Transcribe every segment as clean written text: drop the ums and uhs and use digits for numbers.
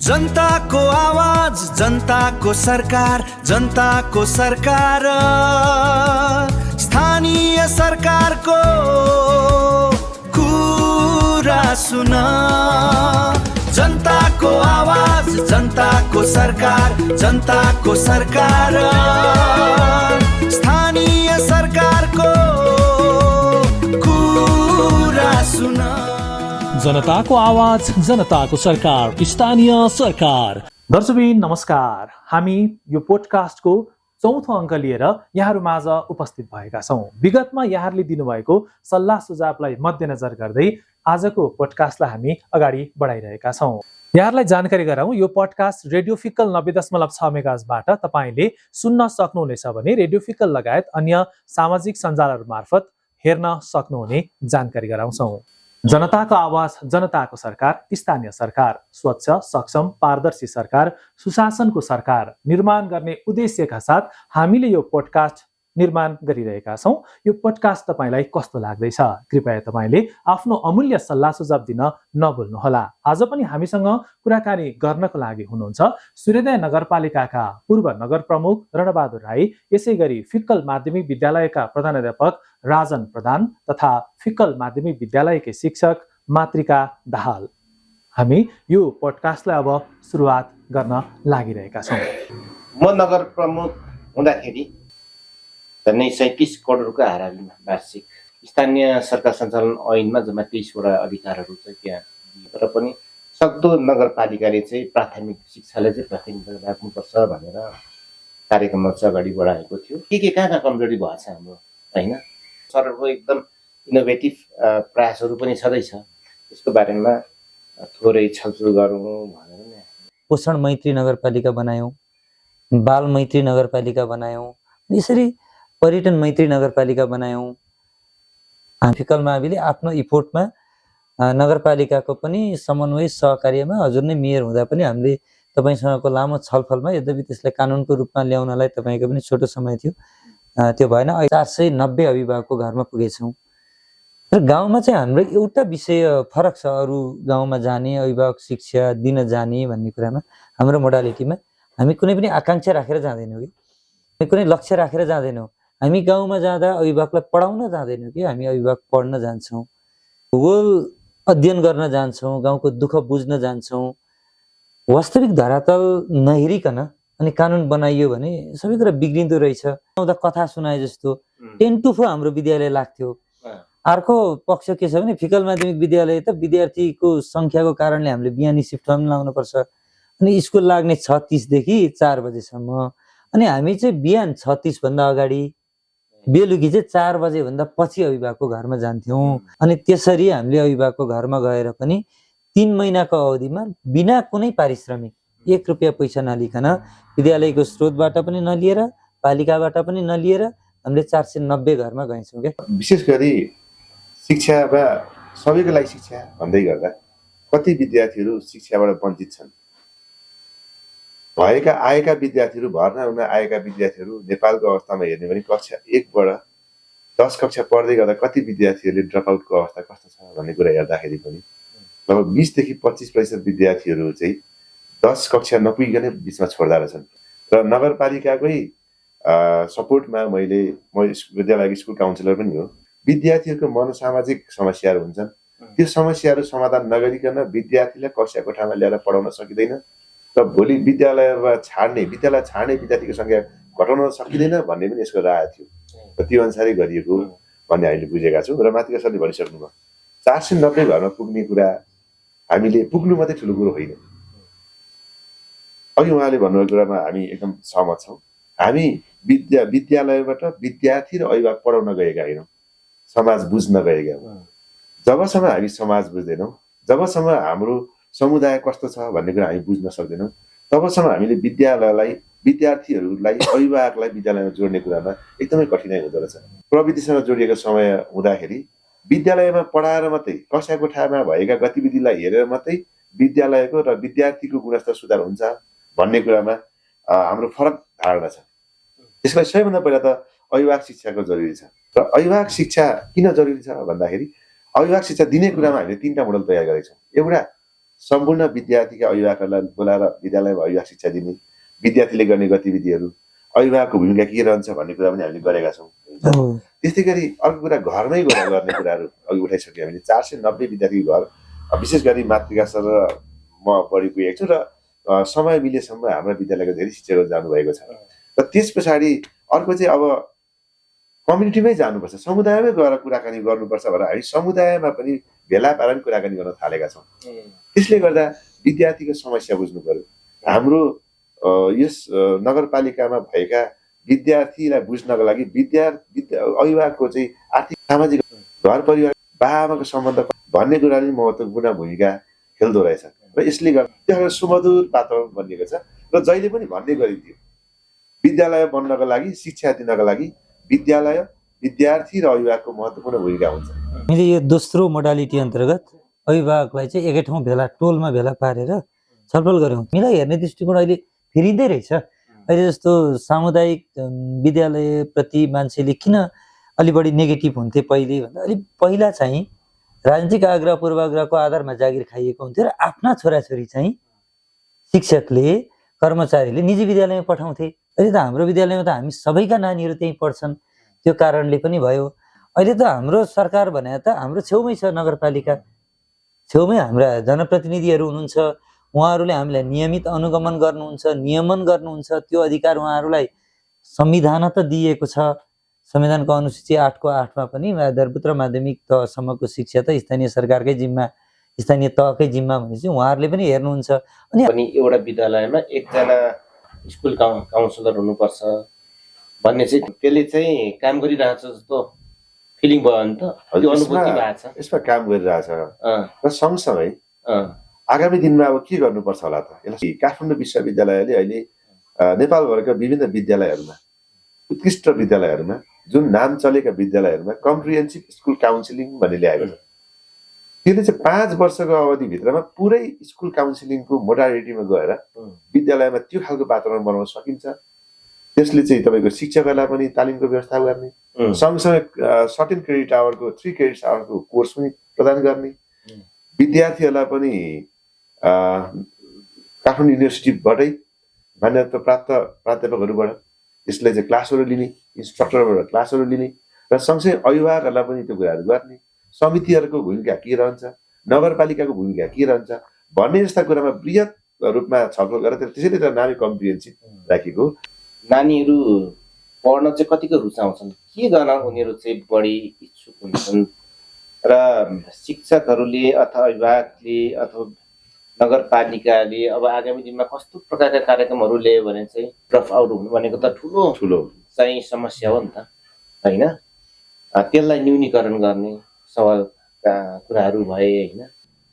जनताको आवाज, जनताको सरकार, जनताको सरकार, स्थानीय सरकारको कुरा सुन। जनताको आवाज, जनताको सरकार, जनताको सरकार, स्थानीय सरकारको कुरा सुन। जनताको आवाज, जनताको सरकार, स्थानीय सरकार। दर्शकबिन नमस्कार, हामी यो पोडकास्टको चौथो अङ्क लिएर यहाँहरू माझ उपस्थित भएका छौँ। विगतमा यहाँहरूले दिनुभएको सल्लाह सुझावलाई मध्यनजर गर्दै आजको पोडकास्टलाई हामी अगाडि बढाइरहेका छौँ। यहाँहरूलाई जानकारी गराउँ, यो पोडकास्ट रेडियो फिक्कल 90.6 मेगाहर्जबाट तपाईँले सुन्न सक्नुहुनेछ भने रेडियो फिक्कल लगायत अन्य सामाजिक सञ्जालहरू मार्फत हेर्न सक्नुहुने जानकारी गराउँछौँ। जनताको आवाज, जनताको सरकार, स्थानीय सरकार, स्वच्छ, सक्षम, पारदर्शी सरकार, सुशासनको सरकार निर्माण गर्ने उद्देश्यका साथ हामीले यो पोडकास्ट निर्माण गरिरहेका छौँ। यो पोडकास्ट तपाईँलाई कस्तो लाग्दैछ? कृपया तपाईँले आफ्नो अमूल्य सल्लाह सुझाव दिन नभुल्नुहोला। आज पनि हामीसँग कुराकानी गर्नको लागि हुनुहुन्छ सूर्योदय नगरपालिकाका पूर्व नगर प्रमुख रणबहादुर राई, यसै गरी फिक्कल माध्यमिक विद्यालयका प्रधानाध्यापक राजन प्रधान तथा फिक्कल माध्यमिक विद्यालयकै शिक्षक मातृका दाहाल। हामी यो पोडकास्टलाई अब सुरुवात गर्न लागिरहेका छौँ। म नगर प्रमुख हुँदाखेरि झन्डै 37 करोडको हाराहारीमा वार्षिक स्थानीय सरकार सञ्चालन ऐनमा जम्मा 23वटा अधिकारहरू चाहिँ त्यहाँ दिएर पनि सक्दो नगरपालिकाले चाहिँ प्राथमिक शिक्षालाई चाहिँ प्राथमिकता राख्नुपर्छ भनेर कार्यक्रमहरू चाहिँ अगाडि बढाएको थियो। के कहाँ कमजोरी भएको छ हाम्रो, होइन? सरकारको एकदम इनोभेटिभ प्रयासहरू पनि छँदैछ, त्यसको बारेमा थोरै छलफल गरौँ भनेर नि। पोषण मैत्री नगरपालिका बनायौँ, बाल मैत्री नगरपालिका बनायौँ, यसरी पर्यटन मैत्री नगरपालिका बनायौँ। फिक्कल माविले आफ्नो इफोर्टमा नगरपालिकाको पनि समन्वय सहकार्यमा हजुर नै मेयर हुँदा पनि हामीले तपाईँसँगको लामो छलफलमा, यद्यपि त्यसलाई कानुनको रूपमा ल्याउनलाई तपाईँको पनि छोटो समय थियो, त्यो भएन। 490 अभिभावकको घरमा पुगेछौँ। र गाउँमा चाहिँ हाम्रो एउटा विषय फरक छ, अरू गाउँमा जाने अभिभावक शिक्षा दिन जाने भन्ने कुरामा हाम्रो मोडालिटीमा हामी कुनै पनि आकाङ्क्षा राखेर जाँदैनौँ कि कुनै लक्ष्य राखेर जाँदैनौँ। हामी गाउँमा जाँदा अभिभावकलाई पढाउन जाँदैनौँ कि हामी अभिभावक पढ्न जान्छौँ, भूगोल अध्ययन गर्न जान्छौँ, गाउँको दुःख बुझ्न जान्छौँ। वास्तविक धरातल नहेरिकन अनि कानुन बनाइयो भने सबै कुरा बिग्रिँदो रहेछ। आउँदा कथा सुनाए जस्तो 10 to 4 हाम्रो विद्यालय लाग्थ्यो। अर्को पक्ष के छ भने फिक्कल माध्यमिक विद्यालय त विद्यार्थीको सङ्ख्याको कारणले हामीले बिहानी सिफ्टमा पनि लाउनुपर्छ, अनि स्कुल लाग्ने 6:30 देखि 4 बजेसम्म, अनि हामी चाहिँ बिहान 6:30 भन्दा अगाडि, बेलुकी चाहिँ 4 बजेभन्दा पछि अभिभावकको घरमा जान्थ्यौँ। अनि त्यसरी हामीले अभिभावकको घरमा गएर पनि 3 महिनाको अवधिमा बिना कुनै पारिश्रमिक 1 रुपियाँ पैसा नलिकन विद्यालयको स्रोतबाट पनि नलिएर पालिकाबाट पनि नलिएर हामीले 490 घरमा गएछौँ। क्या विशेष गरी शिक्षामा सबैको लागि शिक्षा भन्दै गर्दा कति विद्यार्थीहरू शिक्षाबाट वञ्चित छन्। आएका विद्यार्थीहरू, भर्ना हुन आएका विद्यार्थीहरू नेपालको अवस्थामा हेर्ने भने कक्षा 1बाट 10 कक्षा पढ्दै गर्दा कति विद्यार्थीहरूले ड्रपआउटको अवस्था कस्तो छ भन्ने कुरा हेर्दाखेरि पनि लगभग 20 देखि 25% विद्यार्थीहरू चाहिँ 10 कक्षा नपुगिकनै बिचमा छोड्दा रहेछन्। र नगरपालिकाकै सपोर्टमा म विद्यालयको स्कुल काउन्सिलर पनि हो। विद्यार्थीहरूको मनोसामाजिक समस्याहरू हुन्छन्, त्यो समस्याहरू समाधान नगरिकन विद्यार्थीलाई कक्षा कोठामा ल्याएर पढाउन सकिँदैन र भोलि विद्यालय छाड्ने विद्यार्थीको सङ्ख्या घटाउन सकिँदैन भन्ने पनि यसको राय थियो र त्यो अनुसारै गरिएको भन्ने हामीले बुझेका छौँ। र माथिका सरले भनिसक्नुभयो 490 घरमा पुग्ने कुरा हामीले पुग्नु मात्रै ठुलो कुरो होइन। अघि उहाँले भन्नुभएको कुरामा हामी एकदम सहमत छौँ। हामी विद्यालयबाट विद्यार्थी र अभिभावक पढाउन गएका होइनौँ, समाज बुझ्न गएका हौँ। जबसम्म हामी समाज बुझ्दैनौँ, जबसम्म हाम्रो समुदाय कस्तो छ भन्ने कुरा हामी बुझ्न सक्दैनौँ, तबसम्म हामीले विद्यार्थीहरूलाई अभिभावकलाई विद्यालयमा जोड्ने कुरामा एकदमै कठिनाइ हुँदो रहेछ। प्रविधिसँग जोडिएको समय हुँदाखेरि विद्यालयमा पढाएर मात्रै, कक्षा कोठामा भएका गतिविधिलाई हेरेर मात्रै विद्यालयको र विद्यार्थीको गुणस्तर सुधार हुन्छ भन्ने कुरामा हाम्रो फरक धारणा छ। त्यसलाई सबैभन्दा पहिला त अभिभावक शिक्षाको जरुरी छ। र अभिभावक शिक्षा किन जरुरी छ भन्दाखेरि अभिभावक शिक्षा दिने कुरामा हामीले 3टा मोडल तयार गरेका छौँ। एउटा सम्पूर्ण विद्यार्थीका अभिभावकहरूलाई बोलाएर विद्यालयमा अभिभावक शिक्षा दिने, विद्यार्थीले गर्ने गतिविधिहरू, अभिभावकको भूमिका के रहन्छ भन्ने कुरा पनि हामीले गरेका छौँ। त्यस्तै गरी अर्को कुरा घरमै गएर गर्ने कुराहरू अघि उठाइसक्यो हामीले। 490 विद्यार्थीको घर, विशेष गरी मातृका सर र म बढी पुगेको छु र समय मिलेसम्म हाम्रा विद्यालयका धेरै शिक्षकहरू जानुभएको छ। र त्यस पछाडि अर्को चाहिँ अब कम्युनिटीमै जानुपर्छ, समुदायमै गएर कुराकानी गर्नुपर्छ भनेर हामी समुदायमा पनि भेला पारेर कुराकानी गर्न थालेका छौँ। त्यसले गर्दा विद्यार्थीको समस्या बुझ्नु पर्यो। हाम्रो यस नगरपालिकामा भएका विद्यार्थीलाई बुझ्नको लागि अभिभावकको चाहिँ आर्थिक सामाजिक घर परिवार बाबाआमाको सम्बन्ध भन्ने कुरा पनि महत्त्वपूर्ण भूमिका खेल्दो रहेछ। र यसले गर्दा सुमधुर वातावरण बनिएको छ। र जहिले पनि भन्ने गरिन्थ्यो विद्यालय बन्नको लागि, शिक्षा दिनको लागि विद्यालय, विद्यार्थी र अभिभावकको महत्त्वपूर्ण भूमिका हुन्छ। हामीले यो दोस्रो मोडालिटी अन्तर्गत अभिभावकलाई चाहिँ एकै ठाउँ टोलमा भेला पारेर छलफल गऱ्यौँ। हामीलाई हेर्ने दृष्टिकोण अहिले फेरिँदै रहेछ। अहिले जस्तो सामुदायिक विद्यालयप्रति मान्छेले किन अलि बढी नेगेटिभ हुन्थे भन्दा अलि पहिला चाहिँ राजनीतिक आग्रह पूर्वाग्रहको आधारमा जागिर खाइएको हुन्थ्यो र आफ्ना छोराछोरी चाहिँ शिक्षकले, कर्मचारीले निजी विद्यालयमा पठाउँथे। अहिले त हाम्रो विद्यालयमा त हामी सबैका नानीहरू त्यहीँ पढ्छन्। त्यो कारणले पनि भयो। अहिले त हाम्रो सरकार भने त हाम्रो छेउमै छ, नगरपालिका छेउमै हाम्रा जनप्रतिनिधिहरू हुनुहुन्छ। उहाँहरूले हामीलाई नियमित अनुगमन गर्नुहुन्छ, नियमन गर्नुहुन्छ। त्यो अधिकार उहाँहरूलाई संविधान त दिएको छ। संविधानको अनुसूची 8 को 8 मा पनि आधारभूत र माध्यमिक तहसम्मको शिक्षा त स्थानीय सरकारकै जिम्मा, स्थानीय तहकै जिम्मा भनेपछि उहाँहरूले पनि हेर्नुहुन्छ। अनि एउटा विद्यालयमा एकजना स्कुल काउन्सिलर हुनुपर्छ भन्ने चाहिँ त्यसले चाहिँ काम गरिरहेछ जस्तो फिलिङ भयो नि त, त्यो अनुभूति भएको छ। यसमा काम गरिरहेछ र सँगसँगै आगामी दिनमा अब के गर्नुपर्छ होला त, यसलाई काठमाडौँ विश्वविद्यालयले अहिले नेपालभरका विभिन्न विद्यालयहरूमा, उत्कृष्ट विद्यालयहरूमा, जुन नाम चलेका विद्यालयहरूमा कम्प्रिहेन्सिभ स्कुल काउन्सिलिङ भन्ने ल्याएको छ। त्यसले चाहिँ 5 वर्षको अवधिभित्रमा पुरै स्कुल काउन्सिलिङको मोडालिटीमा गएर विद्यालयमा त्यो खालको वातावरण बनाउन सकिन्छ। त्यसले चाहिँ तपाईँको शिक्षकहरूलाई पनि तालिमको व्यवस्था गर्ने, सँगसँगै सर्टेन क्रेडिट आवरको 3 क्रेडिट आवरको कोर्स पनि प्रदान गर्ने, विद्यार्थीहरूलाई पनि काठमाडौँ युनिभर्सिटीबाटै मान्यता प्राप्त प्राध्यापकहरूबाट यसले चाहिँ क्लासहरू लिने, इन्स्ट्रक्टरबाट क्लासहरू लिने र सँगसँगै अभिभावकहरूलाई पनि त्यो कुराहरू गर्ने, समितिहरूको भूमिका के रहन्छ, नगरपालिकाको भूमिका के रहन्छ भन्ने जस्ता कुरामा बृहत रूपमा छलफल गरेर त्यसैले त नामै कम्प्रिहेन्सिभ राखेको। नानीहरू पढ्न चाहिँ कतिको रुचाउँछन्, के गर्न उनीहरू चाहिँ बढी इच्छुक हुन्छन् र शिक्षकहरूले अथवा अभिभावकले अथवा नगरपालिकाले अब आगामी दिनमा कस्तो प्रकारका कार्यक्रमहरू ल्यायो भने चाहिँ ड्रप आउट हुनु भनेको त ठुलो चाहिँ समस्या हो नि त, होइन? त्यसलाई न्यूनीकरण गर्ने सवालका कुराहरू भए, होइन?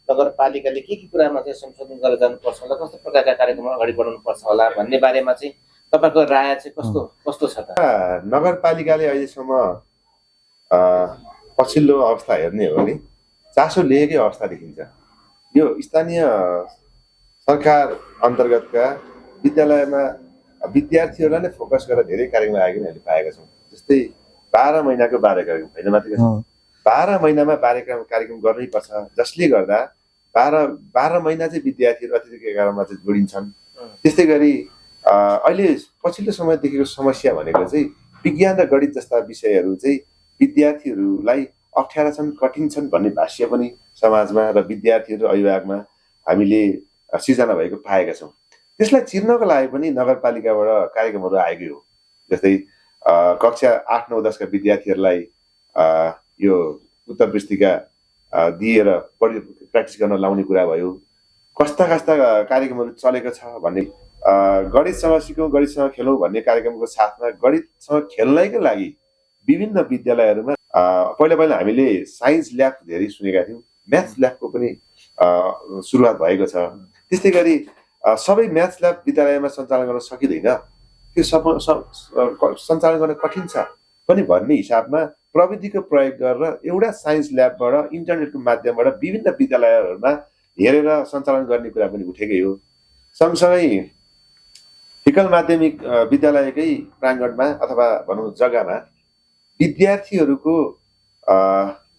नगरपालिकाले के कुरामा चाहिँ संशोधन गरेर जानुपर्छ होला, कस्तो प्रकारका कार्यक्रम अगाडि बढाउनुपर्छ होला भन्ने बारेमा चाहिँ तपाईँको राय चाहिँ कस्तो छ त? नगरपालिकाले अहिलेसम्म पछिल्लो अवस्था हेर्ने हो भने चासो लिएकै अवस्था देखिन्छ। यो स्थानीय सरकार अन्तर्गतका विद्यालयमा विद्यार्थीहरूलाई नै फोकस गरेर धेरै कार्यक्रम आएको हामीले पाएका छौँ। जस्तै 12 महिनाको बाह्य कार्यक्रम होइन मात्रै 12 महिनामा कार्यक्रम गर्नै पर्छ, जसले गर्दा 12 महिना चाहिँ विद्यार्थीहरू अतिरिक्त कार्यक्रममा चाहिँ जोडिन्छन्। त्यस्तै गरी अहिले पछिल्लो समय देखेको समस्या भनेको चाहिँ विज्ञान र गणित जस्ता विषयहरू चाहिँ विद्यार्थीहरूलाई अप्ठ्यारा छन्, कठिन छन् भन्ने भाष्य पनि समाजमा र विद्यार्थीहरू र अभिभावकमा हामीले सिर्जना भएको पाएका छौँ। त्यसलाई चिर्नको लागि पनि नगरपालिकाबाट कार्यक्रमहरू आएकै हो। जस्तै कक्षा 8, 9, 10 का विद्यार्थीहरूलाई यो उत्तर पुस्तिका दिएर प्र्याक्टिस गर्न लाउने कुरा भयो। कस्ता कार्यक्रमहरू चलेको छ भन्ने, गणितसँग सिकौँ, गणितसँग खेलौँ भन्ने कार्यक्रमको साथमा गणितसँग खेल्नैको लागि विभिन्न विद्यालयहरूमा पहिला हामीले साइन्स ल्याब धेरै सुनेका थियौँ, म्याथ्स ल्याबको पनि सुरुवात भएको छ। त्यस्तै गरी सबै म्याथ्स ल्याब विद्यालयमा सञ्चालन गर्न सकिँदैन, त्यो सञ्चालन गर्न कठिन छ पनि भन्ने हिसाबमा प्रविधिको प्रयोग गरेर एउटा साइन्स ल्याबबाट इन्टरनेटको माध्यमबाट विभिन्न विद्यालयहरूमा हेरेर सञ्चालन गर्ने कुरा पनि उठेकै हो। सँगसँगै फिकल माध्यमिक विद्यालयकै प्राङ्गणमा अथवा भनौँ जग्गामा विद्यार्थीहरूको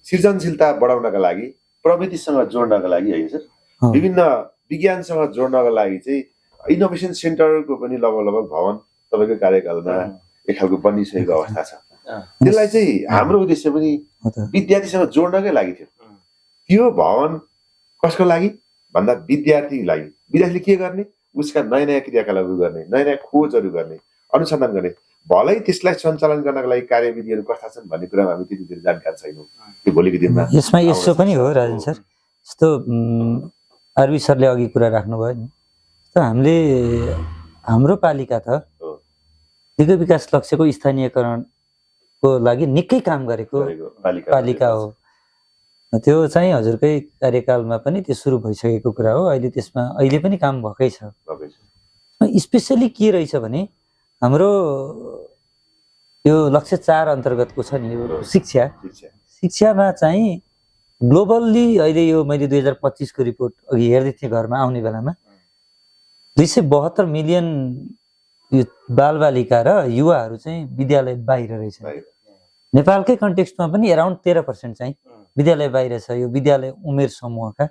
सृजनशीलता बढाउनका लागि, प्रविधिसँग जोड्नका लागि है सर, विभिन्न विज्ञानसँग जोड्नको लागि चाहिँ इनोभेसन सेन्टरको पनि लगभग भवन तपाईँको कार्यकालमा एक खालको बनिसकेको अवस्था छ। त्यसलाई चाहिँ हाम्रो उद्देश्य पनि विद्यार्थीसँग जोड्नकै लागि थियो। त्यो भवन कसको लागि भन्दा विद्यार्थीको लागि। विद्यार्थीले के गर्ने, उसका नयाँ नयाँ क्रियाकलापहरू गर्ने, नयाँ नयाँ खोजहरू गर्ने, अनुसन्धान गर्ने। भलै त्यसलाई सञ्चालन गर्नको लागि कार्यविधिहरू कस्ता छन् भन्ने कुरामा हामी त्यति धेरै जानकार छैनौँ। त्यो भोलिको दिनमा यसमा यसो पनि हो राजन सर, जस्तो आरबी सरले अघि कुरा राख्नुभयो नि, जस्तो हाम्रो पालिका त दिगो विकास लक्ष्यको स्थानीयकरणको लागि निकै काम गरेको पालिका हो। त्यो चाहिँ हजुरकै कार्यकालमा पनि त्यो सुरु भइसकेको कुरा हो। अहिले पनि काम भएकै छ। स्पेसली के रहेछ भने हाम्रो यो लक्ष्य 4 अन्तर्गतको छ नि यो शिक्षामा चाहिँ ग्लोबल्ली अहिले यो मैले 2025 को रिपोर्ट अघि हेर्दै थिएँ घरमा आउने बेलामा 272 मिलियन यो बालबालिका र युवाहरू चाहिँ विद्यालय बाहिर रहेछ। नेपालकै कन्टेक्स्टमा पनि अराउन्ड 13% चाहिँ विद्यालय बाहिर छ। यो विद्यालय उमेर समूहका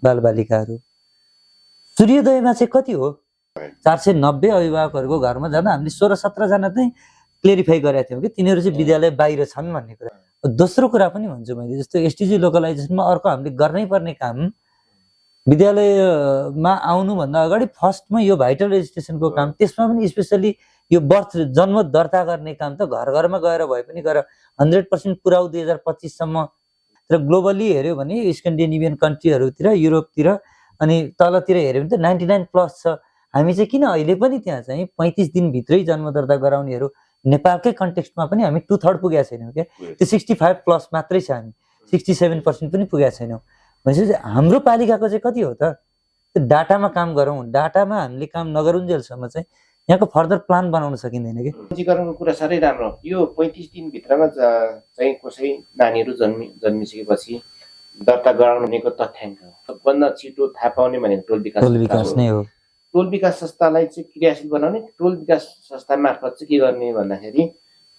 बालबालिकाहरू। सूर्योदयमा चाहिँ कति हो 490 अभिभावकहरूको घरमा जाँदा हामीले 16-17 जना चाहिँ क्लेरिफाई गरेका थियौँ कि तिनीहरू चाहिँ विद्यालय बाहिर छन् भन्ने कुरा। दोस्रो कुरा पनि भन्छु मैले, जस्तो एसटिजी लोकलाइजेसनमा अर्को हामीले गर्नै पर्ने काम विद्यालयमा आउनुभन्दा अगाडि फर्स्टमा यो भाइटल रेजिस्ट्रेसनको काम, त्यसमा पनि स्पेसली यो जन्म दर्ता गर्ने काम त घर घरमा गएर भए पनि गर 100% पुऱ्याउ 2025 सम्म। तर ग्लोबली हेऱ्यो भने स्क्यान्डिनेभियन कन्ट्रीहरूतिर, युरोपतिर अनि तलतिर हेऱ्यो भने त 99+ छ। हामी चाहिँ किन अहिले पनि त्यहाँ चाहिँ 35 दिनभित्रै जन्म दर्ता गराउनेहरू नेपालकै कन्टेक्स्टमा पनि हामी 2/3 पुगेका छैनौँ क्या। त्यो 65+ मात्रै छ, हामी 67% पनि पुगेका छैनौँ। भनेपछि हाम्रो पालिकाको चाहिँ कति हो त? त्यो डाटामा काम गरौँ। डाटामा हामीले काम नगरुन्जेलसम्म चाहिँ यहाँको फर्दर प्लान बनाउन सकिँदैन कि। पञ्जीकरणको कुरा साह्रै राम्रो। यो 35 दिनभित्रमा चाहिँ कसै नानीहरू जन्मिसकेपछि दर्ता गराउनेको तथ्याङ्क हो। सबभन्दा छिटो थाहा पाउने भनेको टोल विकास नै हो। टोल विकास संस्थालाई चाहिँ क्रियाशील बनाउने, टोल विकास संस्था मार्फत चाहिँ के गर्ने भन्दाखेरि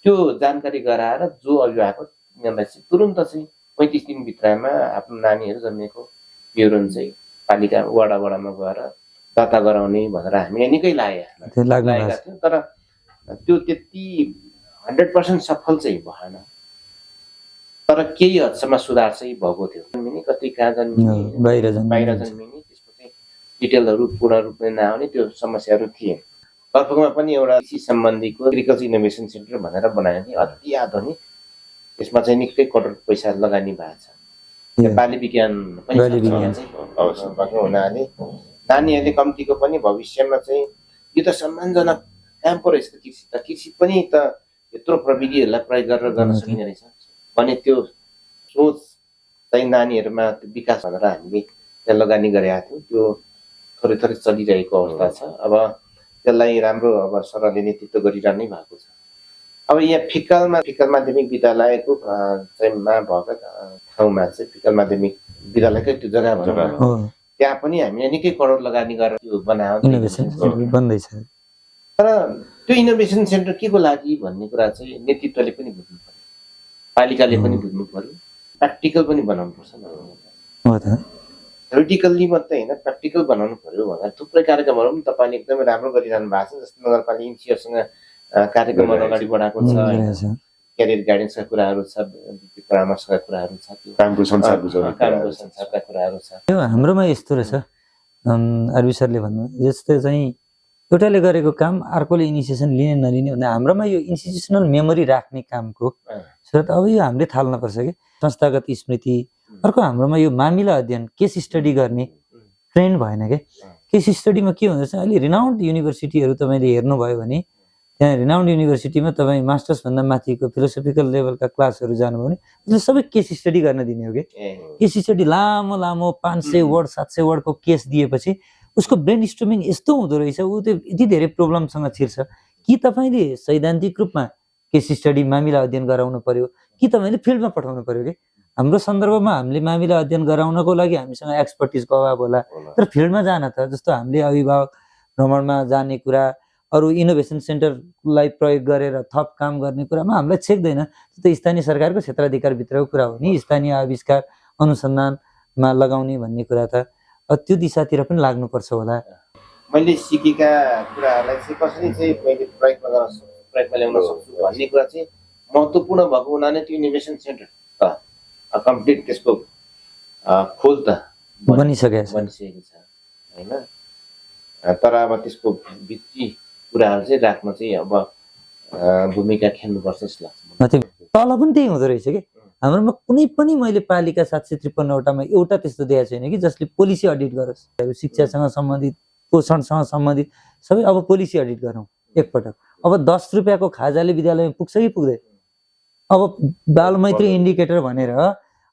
त्यो जानकारी गराएर जो अभिभावक यिनीहरूलाई चाहिँ तुरुन्त चाहिँ 35 दिनभित्रमा आफ्नो नानीहरू जन्मेको विवरण चाहिँ पालिका वडामा गएर दर्ता गराउने भनेर हामीले निकै लागेका थियौँ। तर त्यो त्यति 100% सफल चाहिँ भएन। तर केही हदसम्म सुधार चाहिँ भएको थियो। जन्मिने कति कहाँ जन्मिने, बाहिर जन्मिने, त्यसको चाहिँ डिटेलहरू पूर्ण रूपले नआउने त्यो समस्याहरू थिए। कर्फुकमा पनि एउटा कृषि सम्बन्धीको एग्रिकल्चर इनोभेसन सेन्टर भनेर बनाएको थियो, अति आधुनिक। त्यसमा चाहिँ निकै करोड पैसा लगानी भएको छ। बाली विज्ञान पनि भएको हुनाले नानीहरूले कम्तीको पनि भविष्यमा चाहिँ यो त सम्मानजनक काम पो रहेछ त। कृषि पनि त यत्रो प्रविधिहरूलाई प्रयोग गरेर गर्न सकिने रहेछ भने त्यो सोच चाहिँ नानीहरूमा त्यो विकास भनेर हामीले त्यहाँ लगानी गरेका थियौँ। त्यो थोरै थोरै चलिरहेको अवस्था छ। अब त्यसलाई राम्रो अब सरकारले नेतृत्व गरिरहनै भएको छ। अब यहाँ फिक्कल माध्यमिक विद्यालयको चाहिँ भएको ठाउँमा चाहिँ फिक्कल माध्यमिक विद्यालयकै त्यो जग्गा भनौँ, त्यहाँ पनि हामीले निकै करोड लगानी गरेर त्यो बन्दैछ। तर त्यो इनोभेसन सेन्टर के को लागि भन्ने कुरा चाहिँ नेतृत्वले पनि बुझ्नु पर्यो, पालिकाले पनि बुझ्नु पर्यो, प्र्याक्टिकल पनि बनाउनु पर्छ। थ्योरिटिकल्ली मात्रै होइन, प्र्याक्टिकल बनाउनु पर्यो भनेर थुप्रै कार्यक्रमहरू पनि तपाईँले एकदमै राम्रो गरिरहनु भएको छ। जस्तो नगरपालिका इन्सियरसँग कार्यक्रमहरू अगाडि बढाएको छ, क्यारियर गाइडेन्सका कुराहरू छ, परामर्शका कुराहरू छ, कामको संसारका कुराहरू छ। त्यो हाम्रोमा यस्तो रहेछ, आरबी सरले भन्नु जस्तो चाहिँ एउटाले गरेको काम अर्कोले इनिसिएसन लिने नलिने भन्दा हाम्रोमा यो इन्स्टिट्युसनल मेमोरी राख्ने कामको सुरुवात अब यो हामीले थाल्नुपर्छ कि संस्थागत स्मृति। अर्को हाम्रोमा यो मामिला अध्ययन, केस स्टडी गर्ने ट्रेन्ड भएन कि। केस स्टडीमा के हुँदैछ, अहिले रिनाउन्ड युनिभर्सिटीहरू तपाईँले हेर्नुभयो भने त्यहाँ रिनाउन्ड युनिभर्सिटीमा तपाईँ मास्टर्सभन्दा माथिको फिलोसफिकल लेभलका क्लासहरू जानुभयो भने उसले सबै केस स्टडी गर्न दिने हो कि। केस स्टडी लामो 500 वर्ड 700 वर्डको केस दिएपछि उसको ब्रेन स्ट्रोमिङ यस्तो हुँदो रहेछ, ऊ त्यो यति धेरै प्रब्लमसँग छिर्छ कि तपाईँले सैद्धान्तिक रूपमा केस स्टडी मामिला अध्ययन गराउनु पर्यो कि तपाईँले फिल्डमा पठाउनु पर्यो कि। हाम्रो सन्दर्भमा हामीले मामिला अध्ययन गराउनको लागि हामीसँग एक्सपर्टिजको अभाव होला, तर फिल्डमा जान त जस्तो हामीले अभिभावक भ्रमणमा जाने कुरा, अरू इनोभेसन सेन्टरलाई प्रयोग गरेर थप काम गर्ने कुरामा हामीलाई छेक्दैन। त्यो त स्थानीय सरकारको क्षेत्राधिकारभित्रको कुरा हो नि। स्थानीय आविष्कार अनुसन्धानमा लगाउने भन्ने कुरा त त्यो दिशातिर पनि लाग्नुपर्छ होला। मैले सिकेका कुराहरूलाई चाहिँ कसरी चाहिँ मैले प्रयोगमा ल्याउन सक्छु भन्ने कुरा चाहिँ महत्त्वपूर्ण भएको हुनाले त्यो इनोभेसन सेन्टर त कम्प्लिट त्यसको खोल त बनिसकेको छ। बनिसकेको छ होइन। तर अब त्यसको भित्री कुराहरू चाहिँ राख्न चाहिँ अब भूमिका खेल्नुपर्छ जस्तो लाग्छ। तल पनि त्यही हुँदो रहेछ कि हाम्रोमा कुनै पनि मैले पालिका 753 वटामा एउटा त्यस्तो दिएको छैन कि जसले पोलिसी अडिट गरोस्। शिक्षासँग सम्बन्धित, पोषणसँग सम्बन्धित सबै अब पोलिसी अडिट गरौँ एकपटक। अब 10 रुपियाँको खाजाले विद्यालयमा पुग्छ कि पुग्दैन? अब बालमैत्री इन्डिकेटर भनेर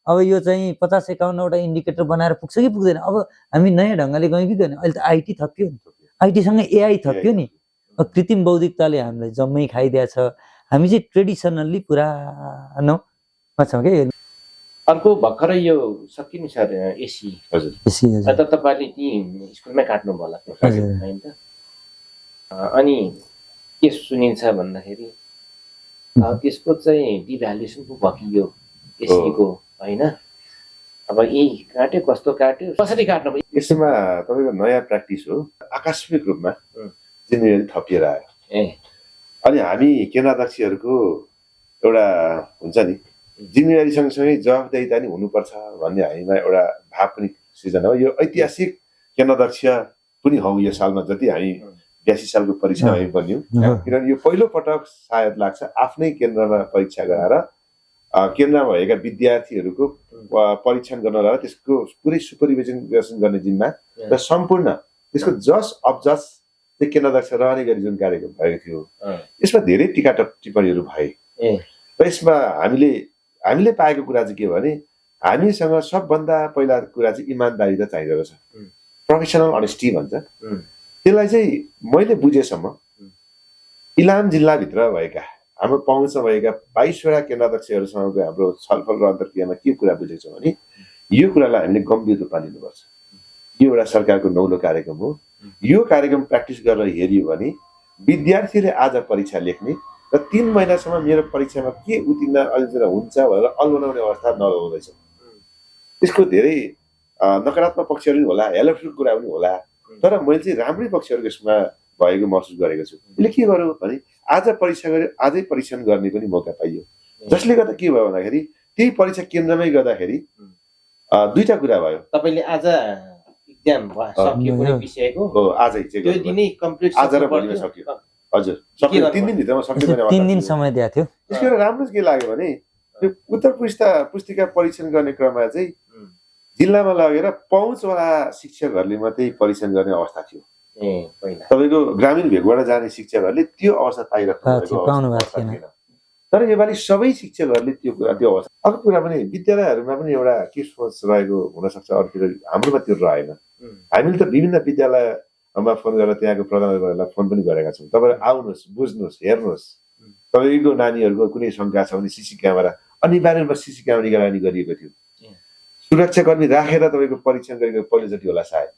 अब यो चाहिँ 50-51 वटा इन्डिकेटर बनाएर पुग्छ कि पुग्दैन? अब हामी नयाँ ढङ्गले गयौँ कि गएन? अहिले त आइटी थप्यो नि, आइटीसँग एआई थप्यो नि। अब कृत्रिम बौद्धिकताले हामीलाई जम्मै खाइदिएछ। हामी चाहिँ ट्रेडिसनल्ली पुरानो छौँ कि। अर्को भर्खरै यो सकिनु सर एसी, हजुर त तपाईँले ती स्कुलमै काट्नु भयो होला होइन त? अनि के सुनिन्छ भन्दाखेरि त्यसको चाहिँ डिभ्यालुएसन पो भयो कि यो एसीको होइन? अब यही काट्यो, कस्तो काट्यो, कसरी काट्नु भयो? यसमा तपाईँको नयाँ प्र्याक्टिस हो, आकस्मिक रूपमा जिम्मेवारी थपिएर आयो। अनि हामी केन्द्राध्यक्षहरूको एउटा हुन्छ नि जिम्मेवारी सँगसँगै जवाफदेहिता नि हुनुपर्छ भन्ने हामीमा एउटा भाव पनि सृजना हो। यो ऐतिहासिक केन्द्राध्यक्ष पनि हौ यो सालमा, जति हामी 82 सालको परीक्षा हामी बन्यौँ। किनभने यो पहिलो पटक सायद लाग्छ आफ्नै केन्द्रमा परीक्षा गराएर केन्द्रमा भएका विद्यार्थीहरूको परीक्षण गर्न लगाएर त्यसको पुरै सुपरभिजन गर्ने जिम्मा र सम्पूर्ण त्यसको जज अफ जज चाहिँ केन्द्राध्यक्ष रहने गरी जुन कार्यक्रम भएको थियो यसमा धेरै टिका टिप्पणीहरू भए। र यसमा हामीले पाएको कुरा चाहिँ के भने हामीसँग सबभन्दा पहिला कुरा चाहिँ इमान्दारी त चाहिँदो रहेछ, प्रोफेसनल अनेस्टी भन्छ। त्यसलाई चाहिँ मैले बुझेसम्म इलाम जिल्लाभित्र भएका हाम्रो पहुँचमा भएका 22 वटा केन्द्राध्यक्षहरूसँगको हाम्रो छलफल र अन्तर्क्रियामा के कुरा बुझेको छौँ भने यो कुरालाई हामीले गम्भीर रूपमा लिनुपर्छ। यो एउटा सरकारको नौलो कार्यक्रम हो। यो कार्यक्रम प्र्याक्टिस गरेर हेरियो भने विद्यार्थीले आज परीक्षा लेख्ने र 3 महिनासम्म मेरो परीक्षामा के उत्तीर्ण अलिकति हुन्छ भनेर अल्बनाउने अवस्था नहुँदैछ। त्यसको धेरै नकारात्मक पक्षहरू पनि होला, हेल्पफुल कुरा पनि होला, तर मैले चाहिँ राम्रै पक्षहरू यसमा भएको महसुस गरेको छु। यसले के गर्यो भने आज परीक्षा गरे आजै परीक्षण गर्ने पनि मौका पाइयो, जसले गर्दा के भयो भन्दाखेरि त्यही परीक्षा केन्द्रमै गर्दाखेरि दुईटा कुरा भयो। तपाईँले आज एक्जाम सक्यो कुनै विषयको हो आजै चाहिँ त्यो दिनै कम्प्लिट आज र भोलिमा सक्यो। हजुर सक्यो, 3 दिन भित्रमा सक्यो भने 3 दिन समय दिएको थियो। त्यसको राम्रो के लाग्यो भने त्यो उत्तर पुस्तिका परीक्षण गर्ने क्रममा चाहिँ जिल्लामा लगेर पहुँचवाला शिक्षकहरूले मात्रै परीक्षण गर्ने अवस्था थियो। तपाईँको ग्रामीण भेगबाट जाने शिक्षकहरूले त्यो अवस्था पाइराख्नु थिएन। तर योपालि सबै शिक्षकहरूले त्यो अवस्था। अर्को कुरा पनि विद्यालयहरूमा पनि एउटा के सोच रहेको हुनसक्छ, अर्तिर हाम्रोमा त्यो रहेन। हामीले त विभिन्न विद्यालयमा फोन गरेर त्यहाँको प्रधानहरूलाई फोन पनि गरेका छौँ, तपाईँहरू आउनुहोस्, बुझ्नुहोस्, हेर्नुहोस्, तपाईँको नानीहरूको कुनै शङ्का छ भने सिसी क्यामेरा अनिवार्य रूपमा सिसी क्यामेरा निगरानी गरिएको थियो। सुरक्षाकर्मी राखेर तपाईँको परीक्षण गरेको पहिलोचोटि होला सायद।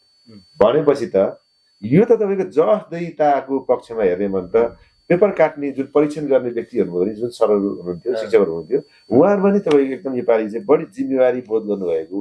भनेपछि त यो त तपाईँको जवाफदेहिताको पक्षमा हेर्ने भने त पेपर काट्ने जुन परीक्षण गर्ने व्यक्तिहरू हुनुहुन्थ्यो, जुन सरहरू हुनुहुन्थ्यो, शिक्षकहरू हुनुहुन्थ्यो, उहाँहरू पनि तपाईँको एकदम योपालि चाहिँ बढी जिम्मेवारी बोध गर्नुभएको